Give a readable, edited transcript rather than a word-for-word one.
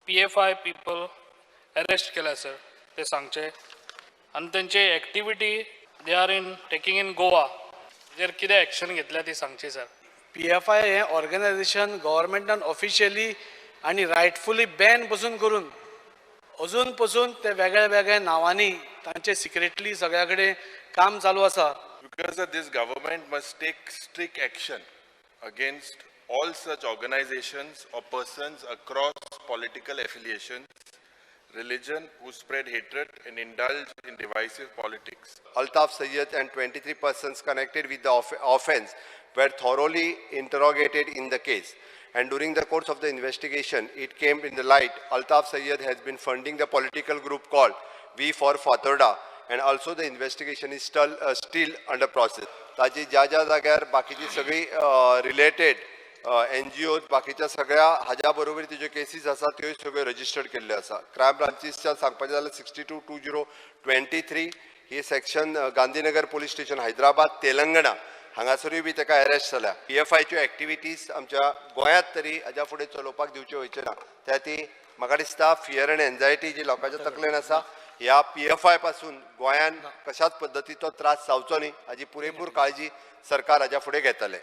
PFI people arrest केल्या sir ते सांगचे आनी तेंचे activity they are in taking in Goa तेजेर कितें एक्शन घेतल्या ती सांगची सर. PFI हें ऑर्गनायझेशन गव्हर्मेंटान ऑफिशियली आनी रायटफुली बॅन पसून करून अजून पसून ते वेगळ्या वेगळ्या नांवांनी तांचे सिक्रेटली सगळ्या कडेन काम चालू आसा. Because this government must take strict action against all such organizations or persons across political affiliations, religion, who spread hatred and indulge in divisive politics. Altaf Sayyed and 23 persons connected with the offense were thoroughly interrogated in the case. And during the course of the investigation, it came in the light Altaf Sayyed has been funding the political group called V for Fatorda, and also the investigation is still under process. ताजी ज्या ज्या जाग्यार बाकीची सगळी related NGOs बाकीच्या सगळ्या हाज्या बरोबर तिज्यो केसीस आसा त्यो सगळ्यो रजिस्टर्ड केल्ल्यो आसा. क्रायम ब्रांचीसच्यान सांगपाचें जाल्यार 62/2023 ही section Gandhinagar police station Hyderabad Telangana हांगासरूय बी ताका अरेस्ट जाल्या. PFIच्यो एक्टिविटीज आमच्या गोंयांत तरी हाज्या फुडें चलोवपाक दिवच्यो वयच्यो ना. त्या ती म्हाका दिसता फियर आनी एन्जायटी जी लोकांच्या तकलेन आसा ह्या PFI पासून गोंयान कशाच पद्दतीचो त्रास जावचो न्ही हाजी पुरेपूर काळजी सरकार हाज्या फुडें घेतले.